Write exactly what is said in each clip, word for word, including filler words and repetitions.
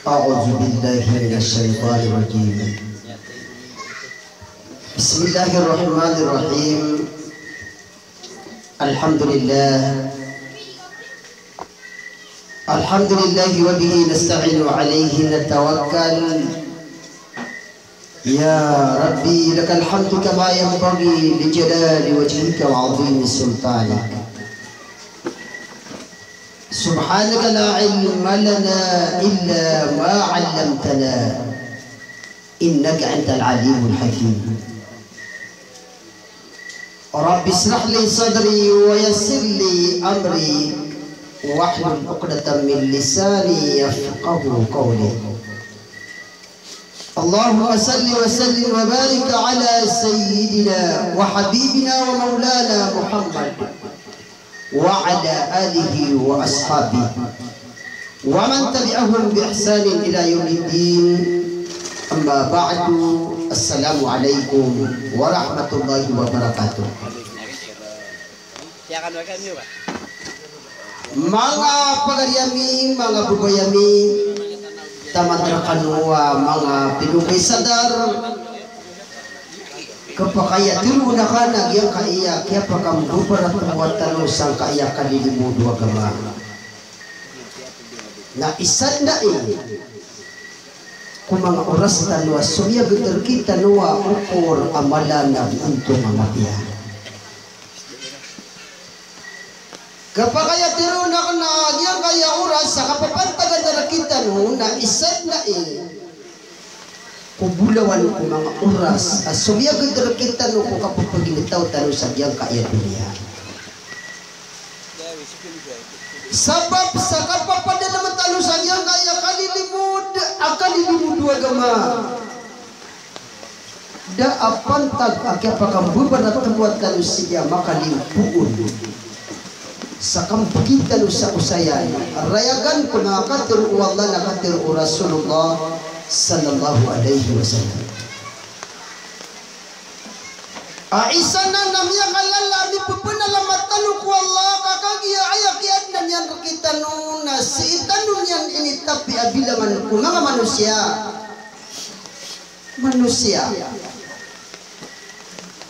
أعوذ بالله من الشيطان الرجيم. بسم الله الرحمن الرحيم. الحمد لله. الحمد لله وبه نستعين وعليه نتوكل. يا ربي لك الحمد كما ينبغي لجلال وجهك وعظيم سلطانك. سبحانك لا علم لنا إلا ما علمتنا إنك أنت العليم الحكيم. رب اشرح لي صدري ويسر لي أمري واحلل عقدة من لساني يفقهوا قولي. اللهم صل وسلم وبارك على سيدنا وحبيبنا ومولانا محمد وعلى آله وأصحابه ومن تبعهم بإحسان إلى يوم الدين. أما بعد، السلام عليكم ورحمة الله وبركاته. Manga pagari ami, manga babay ami, taman rkano a manga pinompay sa Dar, kapakay a tharoon akn a giyangkaya kiyapakambabaratowa tano sangkaya kalilimod o agama. Na isa dn ai ko manga oras tano a somiyagd rkitano a okor a mala na ontong a mapiya. Kapakay a tharoon akn a giyangkaya oras a kapapantagan rkitano na isa dn ai ko bolawan ko manga oras a somiyagd rkitano ko kapapagintaw tano sa giyangkaya doniya. Sabap sa kapapadalm tano sa giyangkaya kalilimod a kalilimod o agama. Da a pantag a kiyapakambabaratowa tano sii a makalimpoon sa kambgi tano sa osayan, rayagan ko manga katharo o Allah na katharo o Rasulullah sallallahu alaihi wasallam. A isa nan a miyakalala a mipepenalamat tano ko Allah ka kagiya aya kiyaadna niyan rkitano na sii tano niyan initapi a bilangan ko manga manosiya. Manosiya.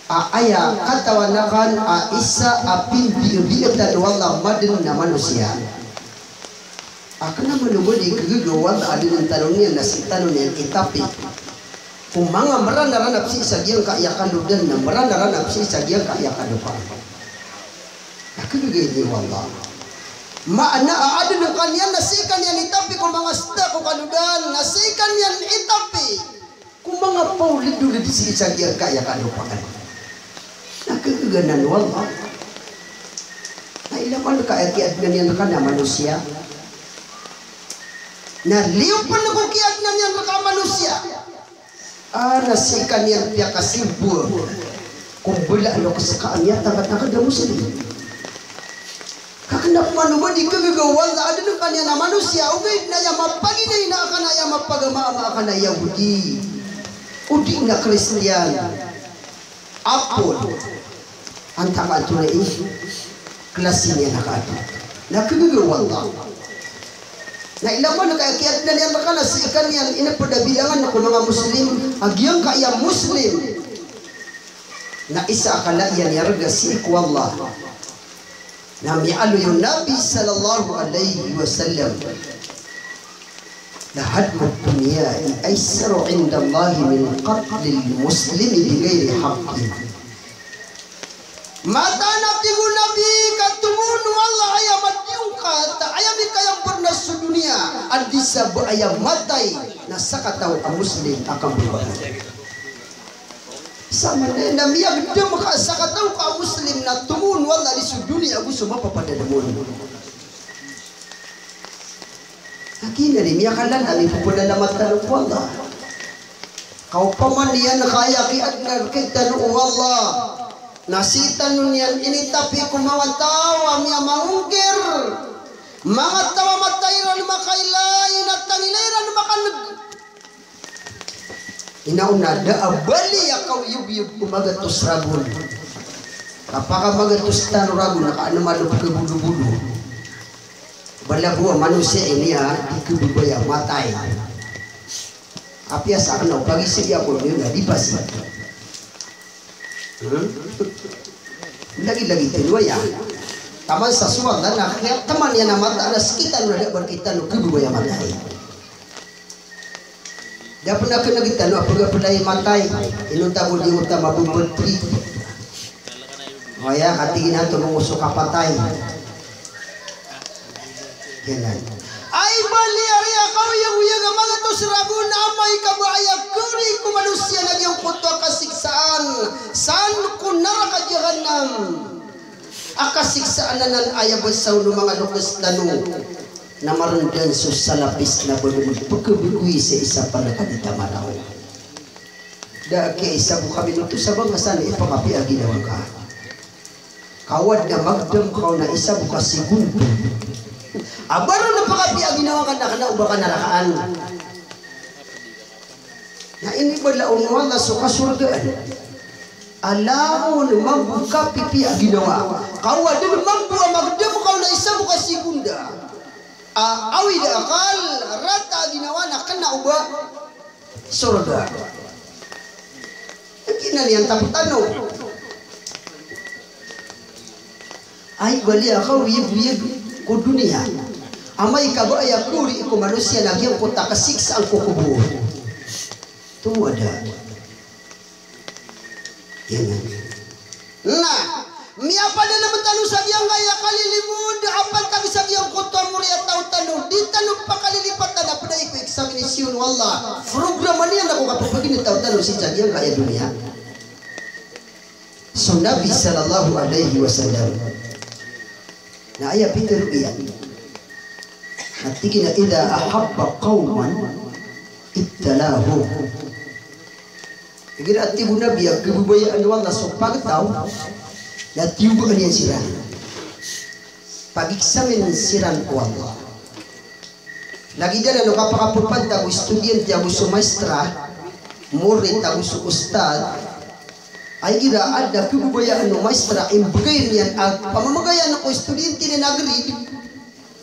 A aya katawan akn a isa a pimbiyobiyotan o Allah madn na manosiya. A kna man o ba di kagaga o Allah a adn tano niyan na sii tano niyan itapi ko manga mranaranap sii sa giyangkaya kalodan na mranaranap sii sa giyangkaya kalopaan. Na kagaga ini o Allah. Maana a adn ka niyan na sii ka niyan itapi ko manga sda ko kalodan, na sii ka niyan itapi ko manga pawlidolid sii sa giyangkaya kalopaan. Na kagaga nan o Allah. Na ilay man ka aya kiyaadna niyan rka na manosiya. Na liyo pn ko kiyaadna niyan rka a manosiya. A na sii ka niyan piyakasimbo ko mbala a loks ka a miyatangatangad a Muslim. Ka kna pman o ba di kagaga o Allah a adn ka niyan a manosiya, ogaid na aya mapaginaina akn na aya mapagamaama akn na Yahudi, odi na Kristiyan. Apo, antaa ka antonaa i klasi niyan a kaadn. Na kagaga o Allah. Na ilay man ka aya kiyaadna niyan rka na sii ka niyan inapd a bilangan ko manga Muslim a giyangkaya Muslim. Na isa a kala iyan i arga sii ko Allah. Na miyaaloy o Nabi sallallahu alaihi wasallam, "Lahadmud dunya aisaru indallahi min qatlil muslimi bighairi haqqin." Mataan a tig o Nabi ka tomoon o Allah aya madiyongkat, aya mikayambarna so doniya, a di sa ba aya matay na sakataw a Muslim a kambabago. Samanaya na miyagdam ka a sakataw ka a Muslim na tomoon o Allah di so doniya ago so mapapadalm on. Lagid na di miyakalala a mipepenalamat tano ko Allah. Ka opama niyan ka aya kiyaadna rkitano o Allah na sii tano niyan initapi ko manga taw a miyamangongkir, manga taw a matay iran makailay na tangilay iran makaneg. Ino na da a bali a kaoyogoyog ko magatos ragon. Kapaka magatos tano ragon na kaanam a lobod ka bodobodo. Balabaw a manosiya ini a di kababaya matay. Apiya sakn o pagizaan ko niyo na di pasi. Hmm? Lagid-lagid tano aya. Taman sa suwag na kiyataman iyan a mataan a skitano na da a ba rktano kababaya matay. Da pn a kna gitano a pagaplay matay. Inonta bo di onta mabobotri. Aya katig iyan a tomo so kapatay. Giyanan. Ay bali ari a kaoyagoyag a magatos ragon a amay ka ba aya kori ko manosiya na giyangkoto a kasiksaan san ko naraka jahannam. A kasiksaan anan aya basa o manga loks tano na marndan so salapis na ba dn pkhabagoy sa isa pn a kaditamaraw. Da a kiyaisa bo ka minuto sa bangasa na ipakapiya a ginawa ka. Ka o adn a magdam ka on a isa bo ka segundo. A ba ron pakapiya a ginawa ka na kna o ba ka narakaan. Na inibala on o Allah so kasorgaan. A langon mambo kapipiya a ginawa. Ka o adn mambo a magdam ka on a isa bo ka segunda a awid a akal, rata a ginawa na kna o ba sorga. Giyanan i antap tano. Ay bali a kaoyagoyag ko doniya. Amay ka ba aya kori ko manosiya na giyangkoto a kasiksaan ko kobor. Tomo a da. Giyanan. Na miyapadalm tano sa giyangkaya kalilimod a pantag sa giyangkoto a mori a taw tano. Di tano pakalilipatan a pd a aya ko examination o Allah. Programa niyan a ko kapapagin a taw tano sii sa giyangkaya doniya. So Nabi sallallahu alaihi wasallam na aya pitharo iyan na tig iyan a, "Idha ahabba qawman ibtalahum." Igira a tig o Nabi a kababayaan o Allah so pagtaw na tiyobaan iyan siran. Pag-examine siran o Allah. Lagid anan o kapakapantag o estudyante ago so maestra, morit ago so ustad, a igira adn a kababayaan o maestra, imbgay niyan a pamamagayan ko estudyante niyan a grade,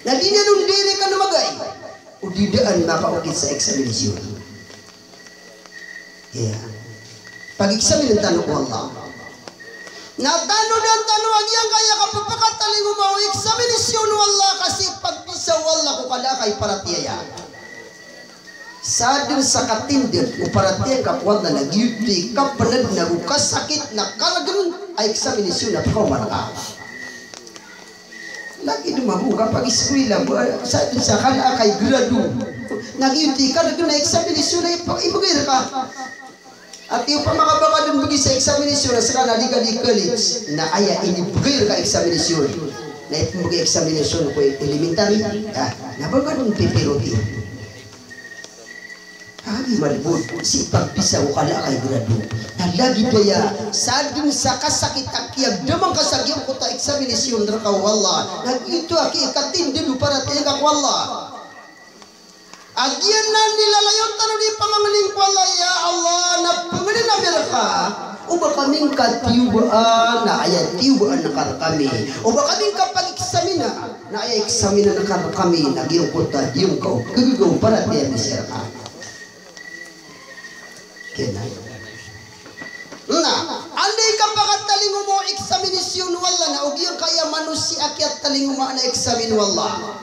na di niyan on direct a namagay. O di daan makaokit sa examination. Iya. Pag-examine tano o Allah. Na tanodan tano a giyangkaya kapapakatalingoma o examination o Allah, kasi pagpisa o Allah ko kala a kaiparatiyaya. Sadn sa katindg o paratiyaya ngka ko Allah na giyoto i kapnd na go kasakit na kargn a examination a pkaoma rka. Lagid mambo ka pag-eskwela, ba, sa, sa kala a kay grado. Na giyoto i kargn a examination a ipa-, ibgay rka. Ati opama ka ba ka dn bgi sa examination a ska na di ka di college. Na aya inibgay rka examination. Na ipmbgay examination ko elementary. Ah, na ba ka dn pipiroti. Agi malbod, sii pagpisa o kala a kay grado. Na lagid aya, sadn sa kasakit a kiyagdam angka sa giyangkoto a examination rka o Allah. Na giyoto a ki-, katindg o paratiyaya ngka ko Allah. A giyanan i lalayon tano di pamangnin ko Allah, ya Allah, na pangnin ami rka. O ba kami ngka tiyobaan, na aya tiyobaan ka rkami. O ba kami ngka pag-examina. Na aya examina ngka rkami na giyangkoto a di ngka o kagaga o paratiyaya mi sii rka. Kena. Na, anda i kapakatalingoma o examination o Allah na o giyangkaya manosiya a kiyatalingomaan a examine o Allah.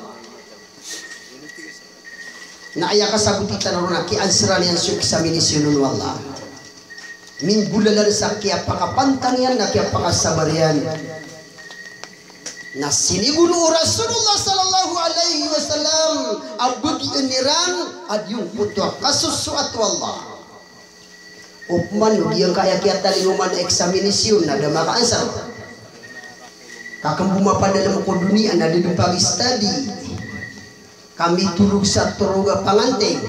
Na aya kasaboti tano ron na ki-answeran iyan so examination o Allah. Minggolalan sa kiyapakapantang iyan na kiyapakasabar iyan. Na sinigono o Rasulullah sallallahu alaihi wasallam a bagian iran a giyangkoto a kasosoat o Allah. Opama o giyangkaya kiyatalingomaan a examination na da maka-answer. Ka kmbo mapadalm ko doniya na da dn pag-study. Ka mitorog sa torog a panganting.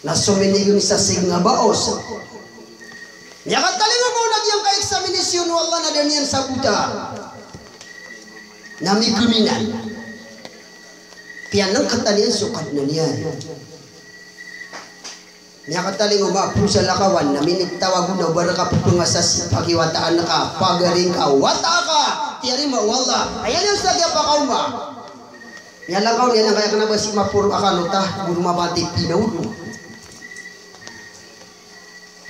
Na sominign sa sign a baos. Miyakatalingoma on a giyangkai examination o Allah na da niyan sabota. Na migaminan. Piyanngkatan iyan so Kadnan iyan. Miyakatalingoma a phoon sa lakawan na minitawagon a o ba rka pphangasa sii pakiwataan ka, pagaring ka, wata ka, tiyarima o Allah. Aya niyan sa kiyapakaoma. Miyalangkaw niyan angkaya kna ba si maporo a kano ta, goro mabati pinaodo.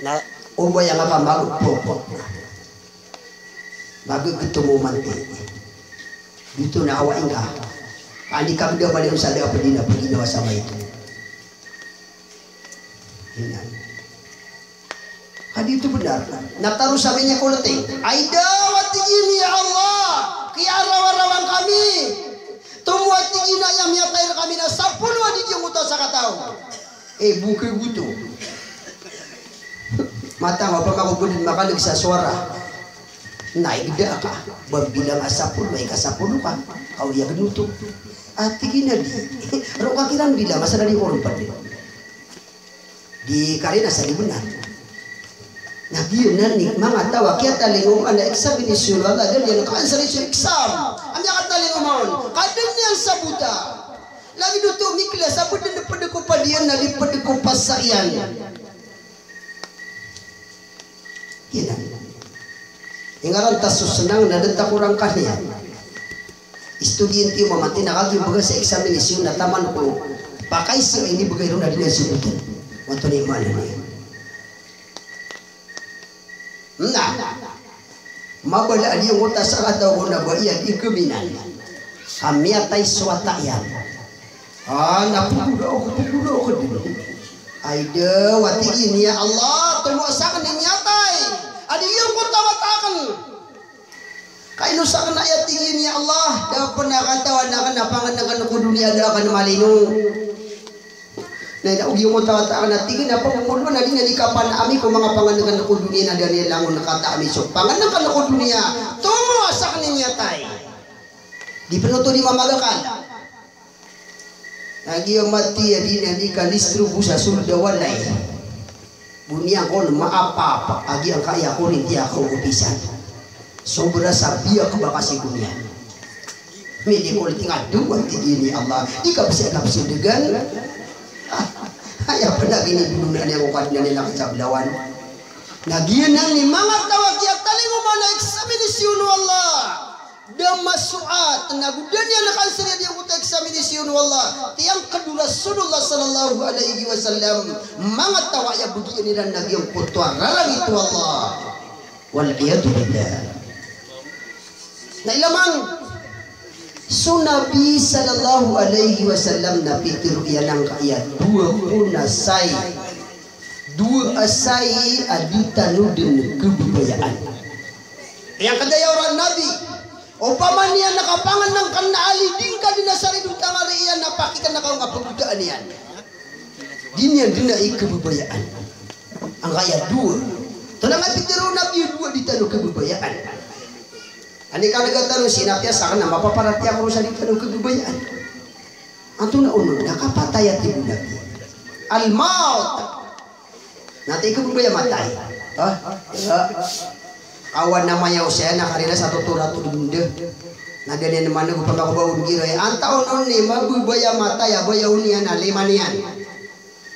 Na o ba aya nga ka magopopo. Magogetomo manti. Dito na awa ingka. Ani ka beda mali sa da a pedi na pedi na wasa maito. Inan. Ka di oto benar. Na taro sa miniya ko leti. Ay daw a tig iyan, ya Allah, kiyarawarawan kami. Tomo a tig iyan a aya miyatay rekami na sapolo a di giyangkoto a sakataw. Eh, bo ka goto. Matang o pamako bo den makalek sa sowara. Na igeda ka. Ba bilang a sapolo, ay ka sapolo ka. Kaw iya genoto. A tig iyan a di. Roo ka kiran bilang, asar a di korban. Di karina sa di benar. Na giyanan i manga taw a kiyatalingoma na examination o Allah, da niyan ka-answer so exam a miyakatalingoma on. Ka da niyan sabota. Lagid oto, miklas a ped, ped ko padiyan na di ped ko pasa iyan. Giyanan. Ingaran ta so senang na da ta korang kaniyan. Estudyante o mama, tig iyan a kagiya bega sa examination na taman ko pakaiza a inibegay ron na di niyan sogoten. Antonaa i maana niyan? Na mabala a di giyangkoto a sakataw ko na ba iya di keminan. Ka miyatay so wata iyan. Ah, na pegolaw ko, pegolaw ko den. Ay daw a tig iyan, ya Allah, tomo a saken i miyatay a di giyangkoto a wata aken. Ka ino saken aya tig iyan, ya Allah, da pen a katawan aken a pangenengken ko doniya da aken malino. Na ino giyangkoto a wata aken a tig iyan a pamomoloan a di niyan di kapanaami ko manga pangenengken ko doniya na da niyan langon kataami so pangenengken ko doniya. Tomo a saken i miyatay. Di pen oto di mamagakal. Na giya mati a di niyan di kalistribo sa sold a walay. Bo niyan kon maapap a giyangkaya korinti a kaopisan. Sobra sa biyak ba kasi bo niyan. Minikol tingado a tig iyan, ya Allah. Di ka bisa, ka bisa degan. Aya pen a ginibononan iyan ko Kadnan iyan a kasablawan. Na giyanan i manga taw a kiyatalingoma na examination o Allah. Da masoat, na go da niyan ka-answer a di giyangkoto a examination o Allah. Tiyangked o Rasulullah sallallahu alaihi wasallam, manga taw a aya begiyan iran na giyangkoto a rarangit o Allah. Wal iyadhu billah. Na ilay man, so Nabi sallallahu alaihi wasallam na pitero iyan angkaya dowa ko na say, dowa a say a di tano den kebebayaan. Aya kadaya o Nabi, opama niyan na kapangenengken na ali di ngka den a saridotan a riyan na pakikena ka o nga pegotaan iyan. Di niyan den a ikebebayaan. Angkaya dowa. Tonaa nga pitero o Nabi a dowa di tano kebebayaan? Ani ka nega tano sii na piyasa ka na mapaparatiyaya ko ron sa di tano kebebayaan. Antonaa onon? Na kapatay a tig o Nabi. Al-maut. Na tig o ba aya matay? Ha? Ya. Awan a mayaw saya na karina sa totorat o denda. Na da niyan maneg o pamakobaw o giro. Antaa onon i mababaya matay a bayaw niyan a lima niyan?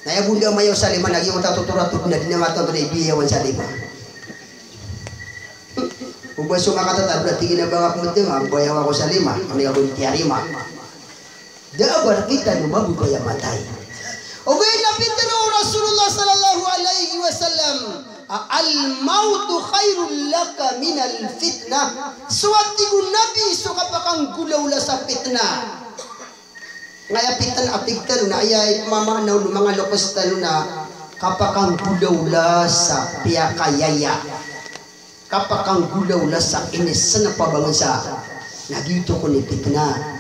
Na aya bo anda a mayaw sa lima na giyoto a totorat o denda, di na matao na ibiyawan sa lima. O ba so makatatag na tig iyan a ba nga pemeting a bayaw ako sa lima, kami ako tiyarima. Da a ba rektano mababaya matay. Ogaid na pitero o Rasulullah sallallahu alaihi wasallam a, "Al-mautu khairul laka minal fitnah." So a tig o Nabi so kapakanggolawla sa pitna. Ngaya pitna a tig tano na aya ipmamaana o manga loks tano na kapakanggolawla sa piyakayaya. Kapakanggolawla sa inisenep a bangsa. Na giyoto kon i pitna.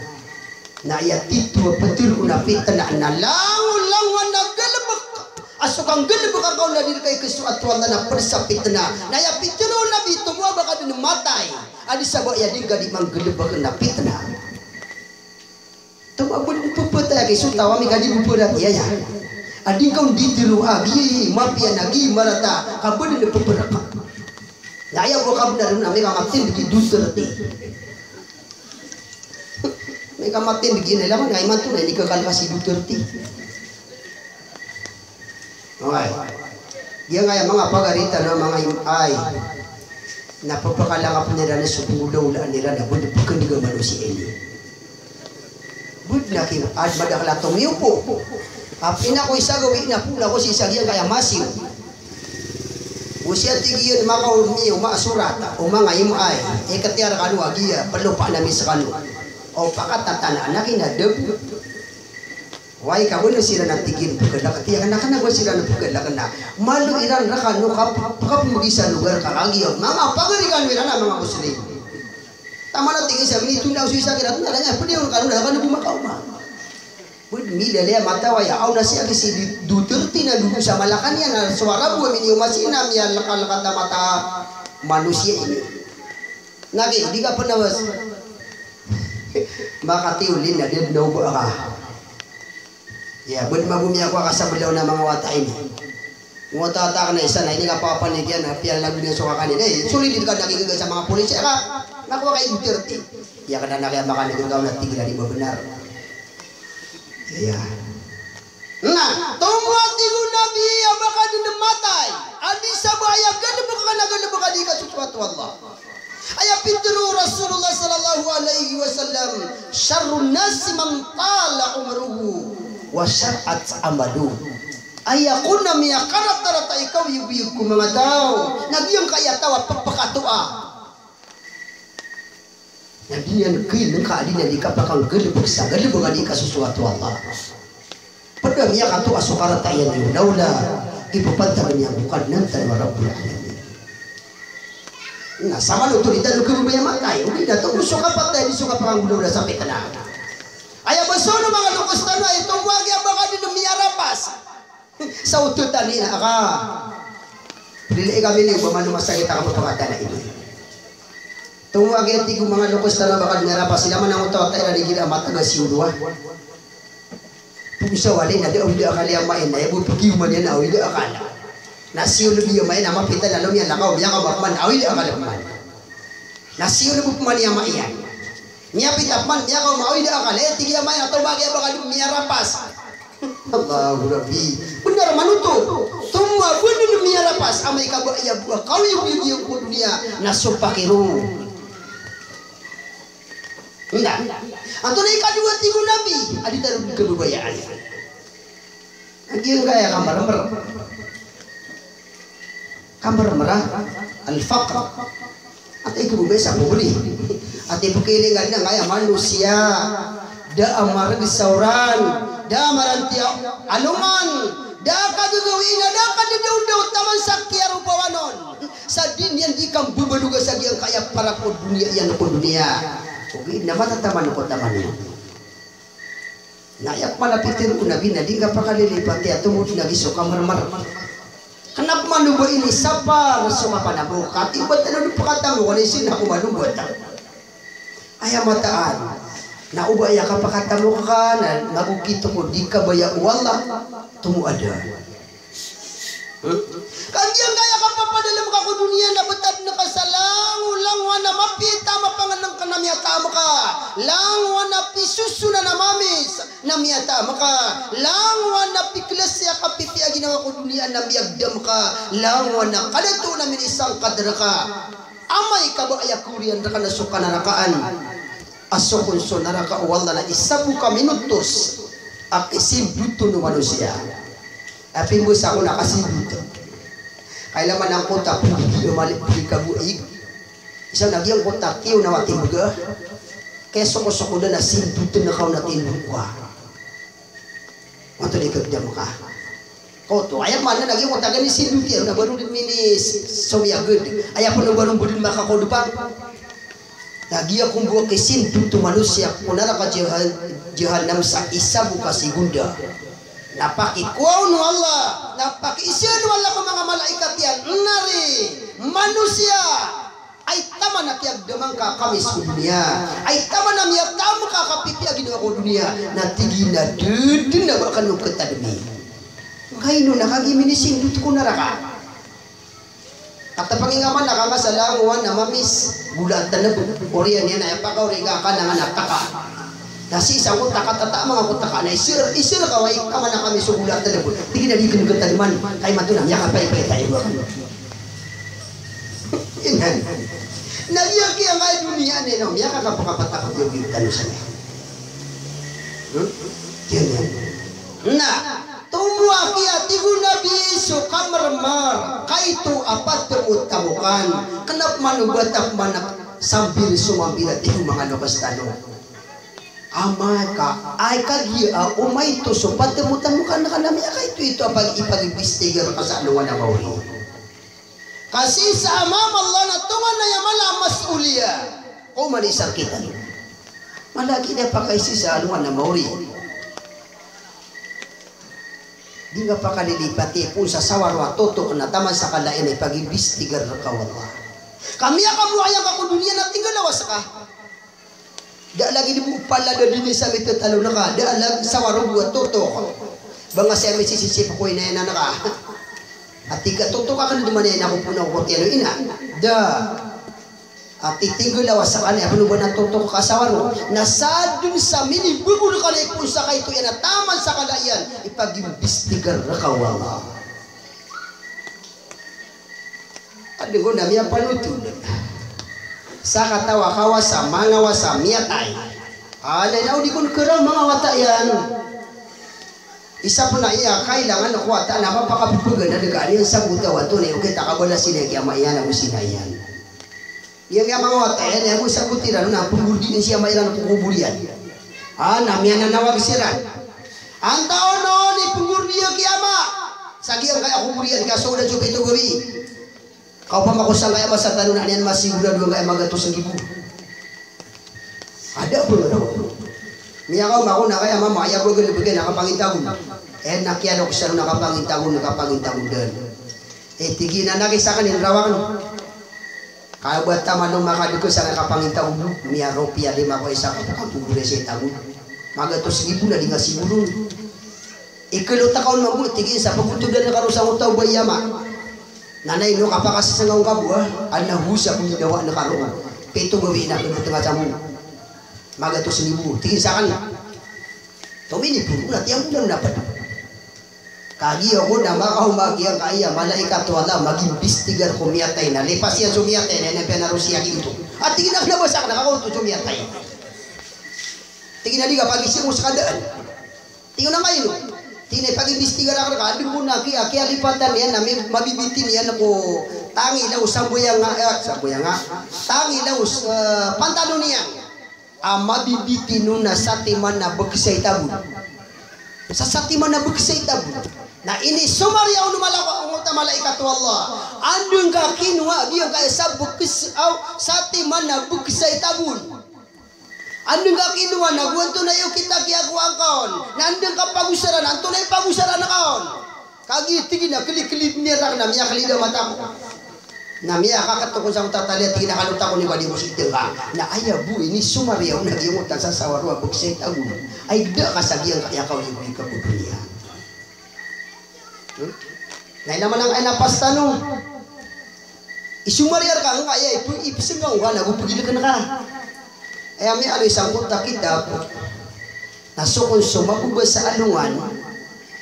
Na aya tito a petero na pitna na langolangowan a galebek a so kanggalebek angka on na di reka ikesoat o Allah na ped sa pitna. Na aya pitero o Nabi, tomo a ba ka den matay a di sabap aya di ngka di manggalebek na pitna. Tomo a ba den pepatay a ki so taw a mika di peperatiyaya. A di ngka on di tero a giya mapiya na giya marata ka ba den pepereka. Na aya bo kabenar on a mika matindeg i Duterte. Mika matindeg i, na ilay man a imanto na inikakal ka si Duterte. Oway. Giyangkaya manga pagari tano a manga im-, ay. Na pepekalangap iran so penggolawlaan iran a ba den pekendegan a manosiya ini. Ba Na ki, ad madakl a tomiyopo. A pina ko isa gawii na puna ko si isa giya kaya masiw. O siya tig iyan makaw mi o masorat o manga imaay. Ikatiyar kano a giya, palopa na mi skano. O pakatatanaan a kinadab. Way ka bo na siran a tig iyan pkalak. Tiyak na kna bo siran a pkalak na. Malo iran rkano kap-, kapmbgi sa lugar ka kagiya. Manga pagari kano iran a manga Muslim. Taman a tig iyan sa minitonda so isa kiran, na kanya, pwede on kano, na kano bo makaoma. Pwede milalaya mata waya, aw na siya ki si Duterte na dodo sa Malacañang, na so Arabo a minioma sii na miyalkalkat a mata manosiya ini. Na ki, di ka pn a bas. Makatiwlin na di na oba ka. Ya, bad magomiya ko a kasablaw na manga wata ini. Ngota-wata ka na isa na ini ka papanik iyan, na piyalago niyan so kakan iyan. Eh, solid ka na kigaga sa manga polis, ya ka, na ko kay Duterte. Ya ka na na kaya makan iyan, ka na tig iyan a di ba bnar. Ya. Na, tomo a tig o Nabi a ba ka dn matay a di sabaya galbk ka na galbk a di ka sosoat o Allah. Aya pitharo o Rasulullah sallallahu alaihi wasallam, "Sharrun nasi man tala umruhu wa sharrat amaluhu." Aya kon a miyakaratarata i kaoyagoyag ko manga taw na giyangkaya taw a pphakatoa. Na di niyan khailay ka a di niyan di kapakanggalbk sa galbk a di kasosoat o Allah. Pd a miyakatoa so karata iyan iyo, lawla, ipapantag iyan ko Kadnan tano a Rabbul Alamin. Na samanoto di tano khababaya matay, ogaid na tomo so kapatay, di so kapakanggalbk sa pitna. Aya ba so manga loks tano a ito ko a giya ba ka dn miyarapas. Sa oto tano ina ka. Lilay kami ni ba man masakit a kapakatana ini. Tomo a giya tig o manga loks tano a ba ka dn miyarapas, sila man a oto a tano igira matag a siyodo a. Pn sa walay na di awid a akal iyan main, na aya bo pkiyoman iyan na awid a akal. Na siyodo iyan main, na mapita na lomiyalakaw, miyakaoma pman, awid a akal pman. Na siyodo bo pman iyan main. Miyapita pman, miyakaoma, awid a akal, eh, tig iyan main, a tomo a giya ba ka dn miyarapas. Allahu Rabbi. Bnar man oto. Tomo a ba dn miyarapas, amay ka ba aya bo a kaoyagoyag iyan ko doniya, na so pakiro. Nda. Antonaa i kadowa tig o Nabi a di tano dn khababayaan. A giyangkaya kamrmr. Kamrmr a al-faqr. Ati ko bo ba sa pobri. Ati pkilingan na ngaya manosiya. Da a marg sa oran. Da a maranti a aloman. Da a kagagawii na da a kadadaondaw taman sa kiyaropawan on. Sa di niyan di kambabaloga sa giyangkaya para ko doniya iyan ko doniya. Ogaid na matataman ko taman iyan. Na aya pman a pitharo o Nabi na di ngka pakalilipati a tomod na giya so kamrmr. Kna pman o ba inisapar so kapanamok. Ati ba tano di pakatamok, na isin ako man o ba ta. Aya mataan. Na o ba aya kapakatamok ka, na magokito ko di kabaya o Allah. Tomo a da. Ka giyangkaya kapapadalm ka ko doniya na btad ngka sa langowan a mapiya a mapangnngkn a miyataam ka, langowan a pisosonan a mamis na miyataam ka, langowan a piklas a kapipiya a ginawa ko doniya na miyagdam ka, langowan a kadato na minisangkad rka. Amay ka ba aya koriyan rka na so kanarakaan. A so kon so naraka o Allah na isa bo ka minotos a kisindoton o manosiya. A pimbasa ko na kasindot. Kailangan angkoto a pwede di mali pwede ka bo ig. Isa na giyangkoto a kiyo na wati mga. Kaya soko-soko da na sindot na kaw na tindok wa. Oto di kagdam ka. Koto, aya maana na giya ko tagan i sindot iyan, na baro dn mini somiyagd. Aya pn o baro bo dn makakodpa. Na giya ko bo a kisindot o manosiya ko naraka jahan-, jahannam sa isa bo ka sigonda. Na pakikowa on o Allah, na pakiisa on o Allah ko manga malaikat iyan, nari, manosiya. Ay taman a kiyagdaman ka a kamis ko doniya. Ay taman a miyataam ka a kapipiya a ginawa ko doniya. Na tig iyan a da dn a ba kano katadmi. Ngkaino na kagiya minisindot ko naraka. Katapang ingka man na kanga sa langowan a mamis, gola a talb. Oriyan iyan a aya pakaori ka a kanangan a taka. Na sii sa ko taka, tataman ka ko taka. Na isir, isir ka wa ig taman a kamis o gola a talb. Tig iyan a di kano katadman. Kay mato na miyakapaypay tayo ba kano. Inan. Na giyangkaya doniya niyan, miyakakapakapatak a giyangkaya tano sa niyan. Hmm? Giyanan. Na, tomo aki a tig o Nabi so kamarmar, kaito a patemot tamokan, kena pman o ba ta pman sambil somambil a tig o manga loks tano. Amay ka, ay kagiya a omaito so patemot tamokan, na ka na miyakaito-ito a pag-, ipag-imbestigar ka sa alongan a maori. Ka sii sa amam Allah na tonganay a mala a mas'uliya. Ko mani sakit. Mala ki da pakaisi sa alongan a maori. Di nga pakalilipati pon sa sawaro a totok na taman sa kala ini pag-imbestigar ka o Allah. Ka miyakamoayang ka ko doniya na tig a lawas ka. Da lagid bo palad a dini sa mitotalo na ka, da lagid sawaro bo a totok. Ba nga siya misisisip ko ina iyan na ka. Ati ka totok aken di man iyan ako puna ko tiyalo ina. Da. Ati tig a lawas ka na, aken o ba na totok ka sawaro. Na sadn sa minibegol ka na ipon sa kaito iyan a taman sa kala iyan, ipag-imbestigar ka o Allah. Adn ko na miyapanotol. Sakataw a kawasa, manga wasa, miyatay. Alay na o di kon keraw manga wata iyan. Isa pn a iya kailangan ko wata na mapakapepegen a dega niyan sa gota wato na iyo kita kabala sina kiyama iyan ago sina iyan. Iya, iya manga wata iyan, iya go sa gotiran na penggordiin si ama iran ko kobor iyan. Ah, na miyananawag siran. Antaa on i penggordi iyo ki ama sa giyangkaya kobor iyan, ka so da so pito gawii. Ka opama ko sangkaya masa tano na niyan masigurado angkaya magatos nggibo. Ada bo na. Miyakaoma ako na kaya mama, aya bo a galebeken a kapangintago. Eh, na kiyalok siran na kapangintago, na kapangintago dn. Eh, tig iyan a na ki saken inrawaken. Ka ba taman o makadekes a kapangintago, miyaropiya lima ko isa ka pagkabubure sa itago. Magatos nggibo na di nga siguro. Ikelot a kaon mambo, tig iyan sa pagotodan ka ro sa otaw ba iyama. Na na ino kapakasasanga on ka bo a, ana hosa ko ginawa na ka ro. Pito gawii na kelot nga sa mo. Magatos nggibo, tig iyan saken. Tomini bo, na tiyan bo na dapat. Kagiya ko na makaoma giyangkaya malaikat o Allah mag-imbestigar ko miyatay na lipas iyan so miyatay na ina piyanaro siya ginto. Ati gina kena ba saken na kakoto so miyatay. Tig iyan a di ka pagisi mo sa kadaan. Tig iyan a maino. Tig iyan a pag-imbestigar aken reka, adn bo na kiya, kiyalipatan iyan na mi-, mabibitin iyan ko tangila o sambayanga, eh, sambayanga. Tangila o, eh, pantalon iyan. A mabibitin on na satiman a bekes a itabon. Sa satiman a bekes a itabon. Na inisomariya on o mala-, o ngota malaikat o Allah. Anda ngka kinowa giyangkaya sa bekes, aw, satiman a bekes a itabon. Anda ngka kinowa na go antonaa i okit a kiyakowa ngka on. Na anda ngka pagosaran, antonaa i pagosaran ka on. Kagiya tig iyan a kelikelid iyan raken na miyakelid a mata ko. Na miyakaket ako sa ngota taliya, tig iyan a kalot ako ni ba di ko sitengka. Na aya bo inisomariya on a giyangkoto a sasawaro a bekes a itabon. Ay geda ka sa giyangkaya kaoyagoyag ka ko doniya. Hmm? Na ina man angkaya napas tano. Isomariya reka angkaya, ip-, ipsengga ngka na go pegileken ka. Aya miyaaloy sangkoto a kitab. Na so kon so mababa sa alongan,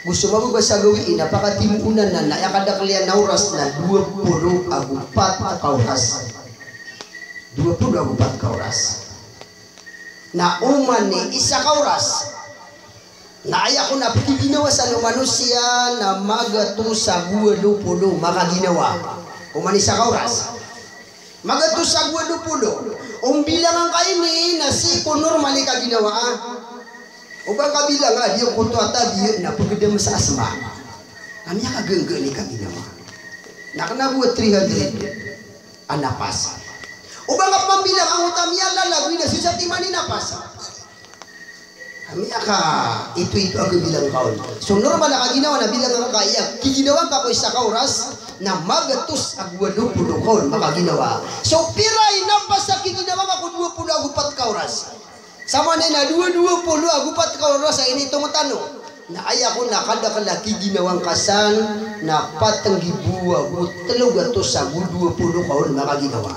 go so mababa sa gawii na pakatimoon anan na aya kadakel iyan a oras na dowa polo ago pat ka oras. Dowa polo ago pat ka oras. Na oman i isa ka oras. Na aya kon a pekiginawa san o manosiya na magatos ago walo polo makaginawa. Oman i isa ka oras. Magatos ago walo polo. O mbilangan ka ini na sii ko normal i kaginawa, ah. O ba ngka bilanga, di ngkoto a tabiya na pegedam sa asma. Na miyakagenggen i kaginawa. Na kena bo a three hundred a napas. O ba ngka pambilang angkoto a miyalalagoy na sii sa timan i napas. Miyakaito-ito a kabilang ka on. So normal a kaginawa na bilangan ka, aya kiginawa ngka ko isa ka oras na magatos ago walo polo ka on makaginawa. So pira i napas a kiginawa ngka ko dowa polo ago pat ka oras? Samanaya na dowa, dowa polo ago pat ka oras a initong tano. Na aya kon a kadakel a kiginawa ngka san na pat nggibo ago telo gatos ago dowa polo ka on makaginawa.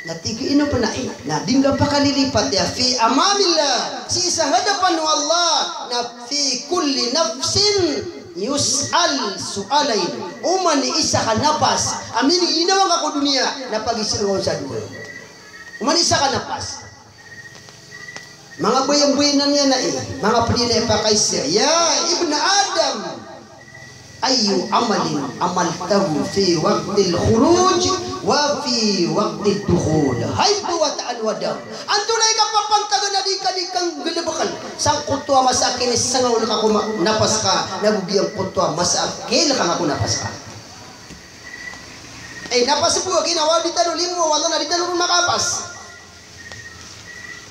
Na tig iyan o pn a, na di ngka pakalilipati a fi amamillah, sii sa hadapan o Allah, na fi kulli nafsin yus'al su'alayn. Oman i isa ka napas a miniginawa ngka ko doniya na pagisii ngka on sa dowa. Oman i isa ka napas. Manga bayan-bayanan iyan ai, manga pd iyan a pakaiza. Ya ibna Adam, ayyu amalin amaltahu fi waqtil khuruj wa fi waqtid dukhul. Hay mbawataan o Adam, antonaa i kapapantagan a di ka di kanggalbkn sangkoto a masa a kinisngaw ka ko ma-, napas ka, na go giyangkoto a masa a kiilk ka ko napas ka. Eh, napas bo a ginawa di tano limo, wala na di tano ron makapas.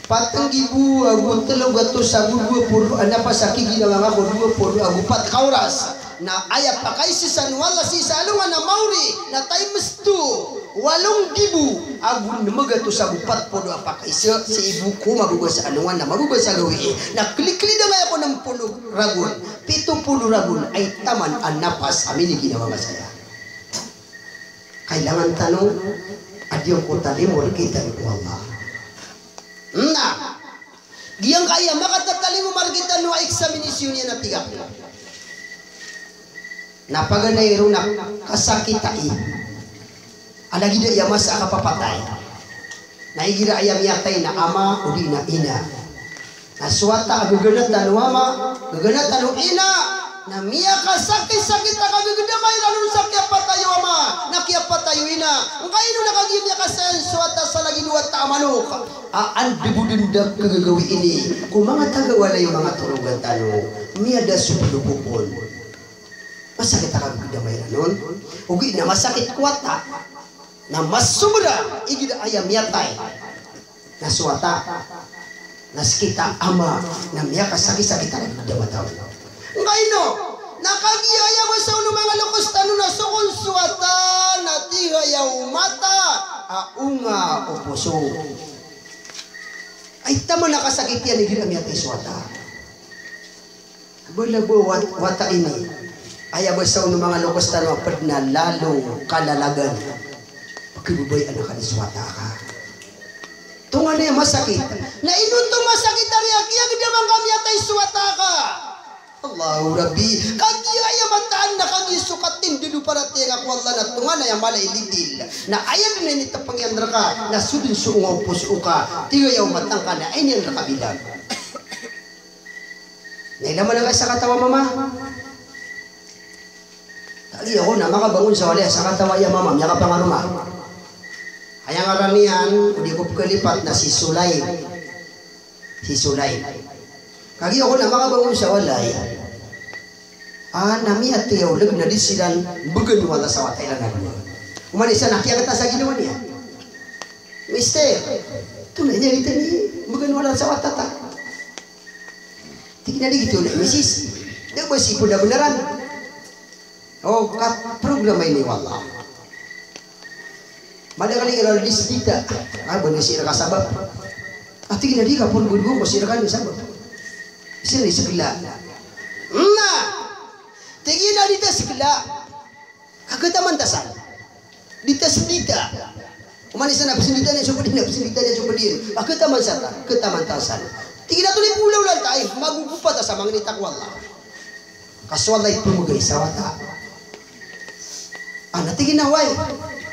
Pat nggibo ago tlo gatos ago dowa polo a napas a kiginawa ngka ko dowa polo ago pat ka oras. Na aya pakaiza san o Allah sii sa alongan a maori na times two, walo nggibo ago nem gatos ago pat polo a pakaiza sii bo ko mababa sa alongan a mababa sa gawii. Na kliklidan aya ko nem polo ragon, pito polo ragon, ay taman a napas a miniginawa ngka saya. Kailangan tano a di ko talimo rktano o Allah. Na giyangkaya makatatalimo rktano a examination iyan a tig akn na paganay ron a kasakitai a lagid aya masa a kapapatay. Na igira aya miyatay na ama odi na ina, na so wata a gaganatan o ama, gaganatan o ina, na miyakasakit-sakit a kagagdama iran on sa kiyapatay o ama, na kiyapatay o ina. Ngkaino na kagiya miyakasakit so wata sa lagid o wata a manok a andbo dn da kagagawii ini ko manga taga walay o manga torogan tano, miyada so pd o popon. Masakit a kagagdama iran on. Ogaid na masakit ko wata na mas sobra igira aya miyatay na so wata. Na skita ama na miyakasakit-sakit a kagagdama taw. Ngkaino na kagiya aya masa on o manga loks tano na so kon so wata na tig aya o mata a onga o poso. Ay taman a kasakit iyan igira miyatay so wata. Bala bo wat-, wata ini. Aya basa on o manga loks tano a pd na lalong kalalagan. Pkhababayaan ka dn so wata ka. Tonganay a masakit. Na ino oto masakit a riya kiyagdama ngka miyatay so wata ka? Allahu Rabbi. Kagiya aya mataan na kagiya so katindg o paratiyaya ngka ko Allah na tonganay a mala i libil. Na aya dn a initpng iyan rka na so dn so onga o poso ka. Tig aya o mata ngka na aya niyan rka bilag. Na ilay man a sakataw a mama. Kagiya ako na makabangon sa walay a sakataw a aya mama, miyakapangaroma. Aya ngaran iyan, o di ko pkhalipat na si Sulaim. Si Sulaim. Kagiya ako na makabangon sa walay. Ah, na miyatay a oleg na di siran bgan o Allah sa wata iran a dowa. Oman i isa na kiyakta sa ginawa niyan. Mister, tonaa i niyan di tani bgan o Allah sa wata ta. Tig iyan a di giyoto, misis. Da ba sii pn a bnar anan. O, ka-, programa ini o Allah. Madakl i kira di sdita. A, ba na sii rka sabap. A, tig iyan a di ka pn bdgo ko sii rka sabap. Sii rka skla. Na. Tig iyan a di ta skla. Ka khataman ta san. Di ta sdita. Oman i isa na psndita niyan so pd iyan, na psndita niyan so pd iyan. Ka khataman sa ta, khataman ta san. Tig iyan a tonaa i polaola ta, ay, magogopat a sa mangni ta ko Allah. Ka so Allah i pmbgay sa wata. A, na tig iyan a oway.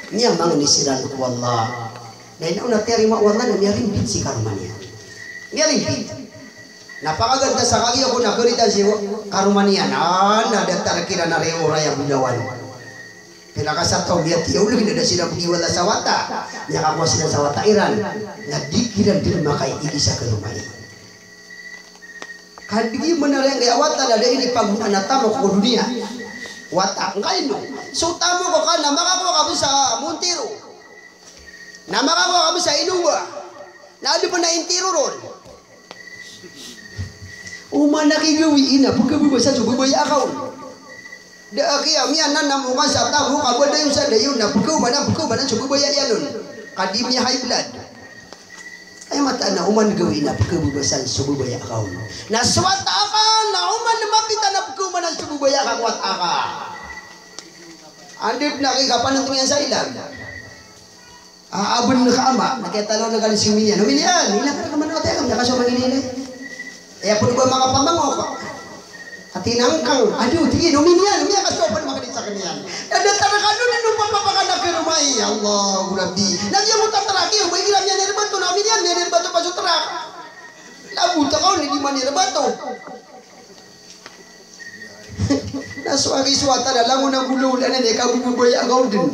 Miyamangni siran ko Allah. Na ino na tiyarima o Allah na miyarimbit si karoma niyan. Miyarimbit. Na pakagantas a kagiya ako na karitan si karoma niyan. A, na datar kiran a riyo raya bolawan. Pinakasataw, miyatay a oleg na da siran bgi o Allah sa wata. Miyakakowa siran sa wata iran. Na di kiran dn makaigi sa karoma iyan. Ka di man a rengga a wata na da inipagona na tamok ko doniya. Wata, ngkaino. So tamok ka na makakowa ka bs sa Montero. Na makakowa ka bs sa Innova. Na adn pn a Intiro ron. Oman a kigawii na pkhababasan so babaya ka on. Da a kiya miyananam o ka sa tamok ka ba dayon sa dayon na pkhaomanan, pkhaomanan so babaya iyan on. Ka di miya-high blood. Aya mataan na oman gawii na pkhababasan so babaya ka on. Na so wata ka na oman mapita na pkhaomanan so babaya ka ko wata ka. Anda dn a kikapanantong iyan sa ilag. A, a bn ka ama, na kiyatalaw na kani si Omin iyan. Omin iyan, ilay ka rka man o wata iyan, na kaso mangilay. Aya pn ba makapamangok. Ati nangkang, ado, tig iyan, Omin iyan, Omin iyan, kaso pn makadi sa kaniyan. Na datar ka dn, ino papapakan a karoma i, Allahu Rabbi. Na giya mo tatrak iyo, ba igira miyanirbato na Omin iyan, miyanirbato pa so trak. Na Bota ka on, di man iyan bato. Na so agi so wata na langon a golaola na aya kababaya a gawdn.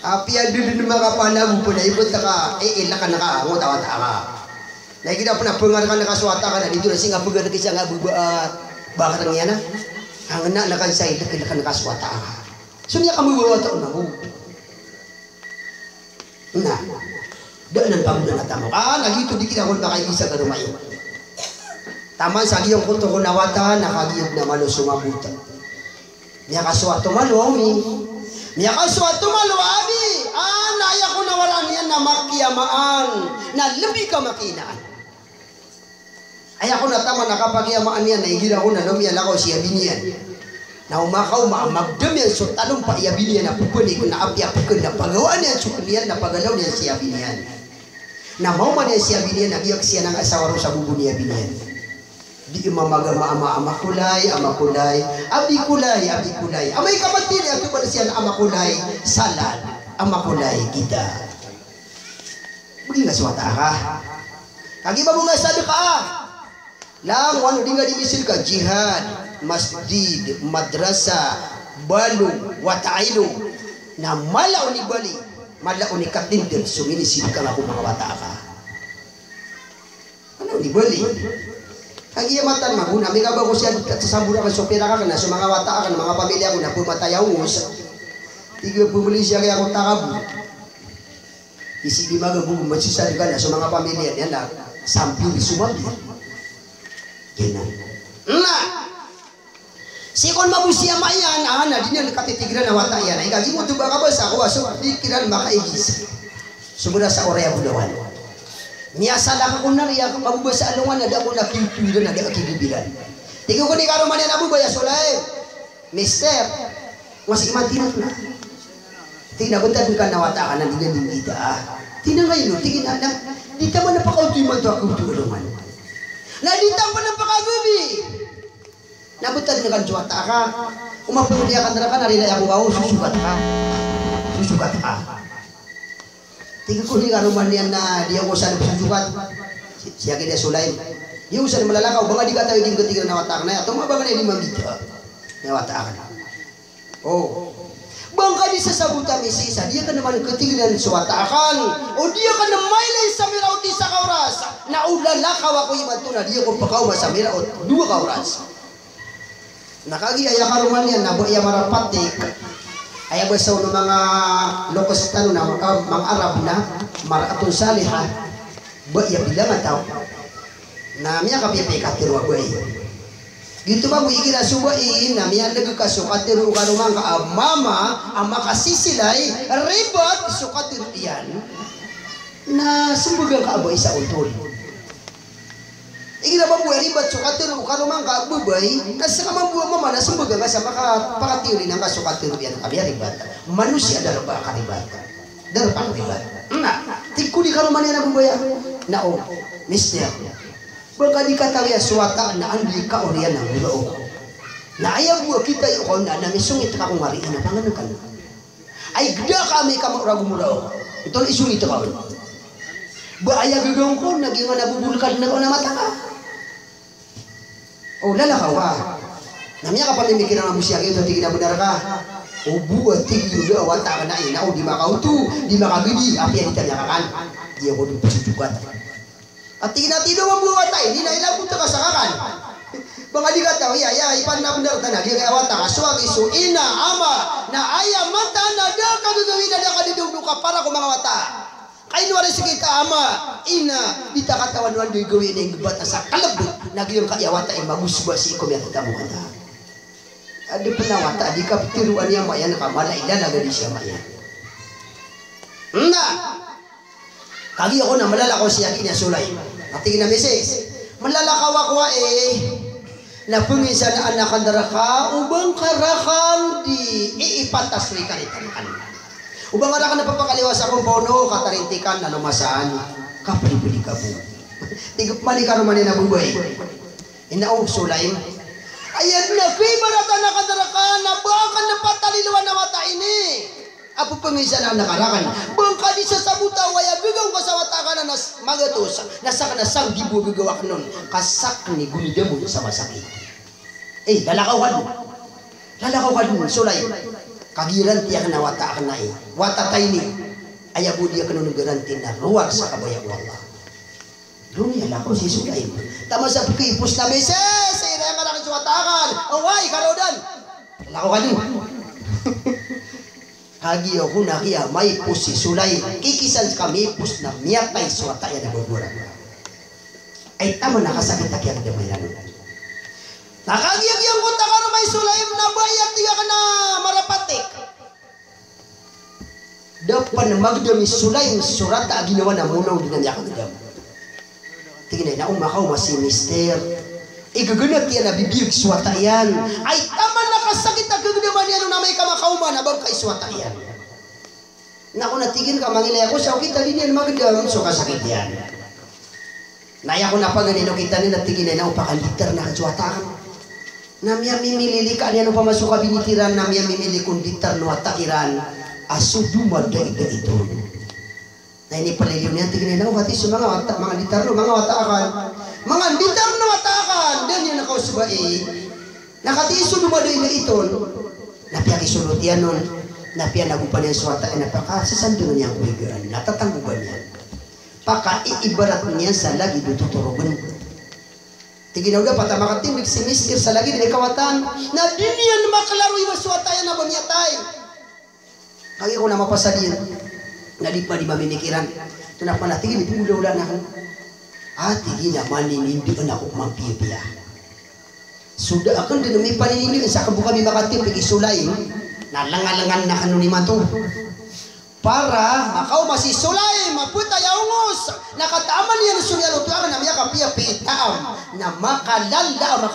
Apiya dn makapanago pn a ibt ka, e, ilkan ka, ango ta wata ka. Na igira pn a pngarkan ka so wata ka na dito na singa pngarkan ka sa nga baba, a, bakar niyan na. Ang na, na kan sa ilk, ilkan ka so wata ka. So niyan ka mawawata on ako. Na, da anan pagonan a tamok. A, na giyoto di kira kon makaibisa ka roma iyo. Taman sa giyangkoto kon a wata, na kagiya na malo so mabota. Miyakasoat o malo a omi. Miyakasoat o malo a abi. A, na aya kon a waraan iyan na makiyamaan. Na lbi ka makiinaan. Aya kon a taman a kapakiyamaan iyan na igira kon a lomiyalakaw si abi niyan. Na o makaoma a magdam iyan so talompa i abi niyan a pphani kon a apiya pkn na pagawaan iyan so kn iyan na pagalaw niyan si abi niyan. Na maoma niyan si abi niyan na giyak siyan a nga sawaro sa bobo ni abi niyan. Di mamagama ama, ama ko lay, ama ko lay, abi ko lay, abi ko lay. Amay ka matini a kbal siyan ama ko lay, salad, ama ko lay, gita. Bgi nga so wata ka. Kagiya ba bo nga sadka. Langon di nga di misil ka jihad, masjid, madrasa, balong, wata ilo. Na mala o ni bali, mala o ni katindg so minisil ka nga ko manga wata ka. Mala o ni bali. Kagiya matan mago na, mika ba ko siya di ta sambor akn so pira ka kna, so manga wata akn, manga pamilya ko na pmatay a ongos. Tig iyan pmbli siya kaya ko takabo. Isi di maga bo, magsisali ka na so manga pamilya niyan na sampil so mabir. Giyanan. Na, sii kon mabosiya ama iyan, a, na di niyan katitigran a wata iyan. Ika gimo to ba kabasa ko a so di kiran makaigis. So bra sa oray a bolawan. Miyasalakaw ko na riya, mabobasa alongan na da ko na kiyokiyoran na da kigibiran. Tig ko ni karoma niyan a bobay a Solay. Mister, masi imantinak na. Tig iyan a btad ngka na wata ka na di niyan di nggitaa. Tig iyan a ino, tig iyan a, di ta man a pakaoto imanto a kaoto alongan. Na di ta man a pakagabi. Na btad ngka so wata ka. O mapagdi akn rka na rilai ako ka, o sosogat ka. Sosogat ka. Tig ko ni karoma niyan na di ako sa sosogat. Si, si Akida Sulaim. Di ako sa malalakaw, ba nga di katawi di ngka tig iyan a wata ka na, aya to mabang na di manggita. Aya wata ka na. O. Ba ngka di sasabota misisa, di akn man katigilan so wata akn. O di akn mailay sa miraot isa ka oras. Na o lalakaw ako imanto na di ako pkaoma sa miraot dowa ka oras. Na kagiya aya karoma niyan na ba iya marapatik. Aya basa o manga lokes tano na, ah, manga Arab na mar'atun salihah. Ba iya bilang a taw. Na miyakapiya pay katero a bai. Giyoto mambo igira so bai na miyaneg ka so katero o karoma ngka a mama a makasisilay, ribat so katero iyan. Na sembag angka a bai sa otol. Igira mambo a ribat so katero o karoma ngka a babay, na seka mambo a mama na sembag angka sa maka, pakatero iyan angka so katero iyan a kamiya ribat. Manosiya darpa a karibat. Darpa a karibat. Na, tig ko di karoma niyan a babay a, na o, mister. Ba ngka di katawi a so wata na anda i kaoriyan a muraok. Na aya bo a kitayo ko na, na misongit ka ko ngari na pangenengkan. Ay gda ka ami ka maorag o muraok. Ito na isongit ka on. Ba aya gagaw ko na giyangan a bobol ka dn ako na mata ka. O, lalakaw ka. Na miyakapamimikiran a mosiyaki, o, tig iyan a benar ka. O bo a tig iyan a wata ka na ina, o, di makaoto, di makagidi, apiya di ta miyakakan. Di ako di pasosogat. A tig iyan a tino mambo a wata ini na ilabot ka sa kakan. Ba nga di katawi aya, aya ipanabnar ta na di nga wata ka so agi so ina, ama, na aya mata na da ka gagawii na da ka didogdog ka para ko manga wata. Kaino a rizki ta ama, ina, di ta katawan o anda i gawii na inggebat a sa kalebet na giyangkaya wata i magosba sii ko miyatatamokan ta. Adi pn a wata di kapteroan i ama iyan ka mala i lalagadi si ama iyan. Na. Kagiya ko na malalakaw si aki niyan a Solay. A tig iyan a misis, malalakaw ako ai. Na pnginsanaan akn rka o ba ngka rakan di iipatas o ikaritan akn. O ba ngka rakan a papakaliwas ako mpono, katarintikan na lomasaan. Kapelipeli ka bo. Tig pman i karoma niyan a babay. Ina o Solay. Aya dn a kibaratan akn rka na ba akn patalilwan a wata ini. A pphangizaan akn a karakn. Ba ngka di sasabota o aya gagaw ngka sa wata akn a nas-, magatos, na sakn a sanggibo a gagaw akn on, ka sakn i gonidam on sa masakit. Eh, lalakaw ka dn. Lalakaw ka dn, Sulaim. Kagiya ranti akn a wata akn ai. Wata ta ini. Aya bo di akn on garanti na rowar sa kabaya o Allah. Doniya lakaw si Sulaim. Taman sa pkhaipos na misis, sa iran a kalakaw so wata akn. Oway, karodan. Lakaw ka dn. Kagiya ko na kiya maipos si Sulaim. Kikisan ka maipos na miyatay so wata iyan a babora. Ay taman a kasakit a kiyagdam iran. Na kagiya giyangkoto a karoma i Sulaim na ba aya tig akn a marapatik. Da pn magdam i Sulaim so rata a ginawa na mona o di na miyakagdam. Tig iyan a, "Ina, o makaoma si mister. Igaganat iyan a bibiyag so wata iyan. Ay taman a kasakit a kagdaman iyan on amay ka makaoma na bangkay so wata iyan." Na ako na tig iyan ka mangilay ako sa okit a di niyan magdam so kasakit iyan. Na aya ko na pagani na okit a niyan na tig iyan a, "Ina, o pakanditar na akn so wata akn. Na miyamimili ka niyan o pamasuka binitiran na miyamimili kon ditar no wata iran a so domadaidaid on." Na inipaliliyo niyan tig iyan a, "Ina, o kati so manga wata, manga ditar no, manga wata akn. Manga ditar no wata akn, da niyan kaosobai. Na kati so domadaidaid on." Na piyakisolot iyan on, na piyanagopan iyan so wata iyan a pakasasandngan iyan ko higaan, na tatanggoban iyan. Pakaiibarat niyan sa lagid o totorogn. Tig iyan a o dapat a makatindg si mister sa lagid i kawatan, na di niyan maklaro iyan so wata iyan a ba miyatay. Kagiya ko na mapasad iyan, na di pn di mamimikiran. Tonaa pn a tig iyan, di pn mawla-wla na akn. A tig iyan a maninindaan ako ko mampiyapiya. So da akn dn mipaninindaan sa kabo kami makatindg i Sulaim, na lngalngan akn on imanto. Para makaoma si Sulaim a ptay a ongos, na kataman iyan so miyaloto akn na miyakapiyapiya i taam, na makalala, maka-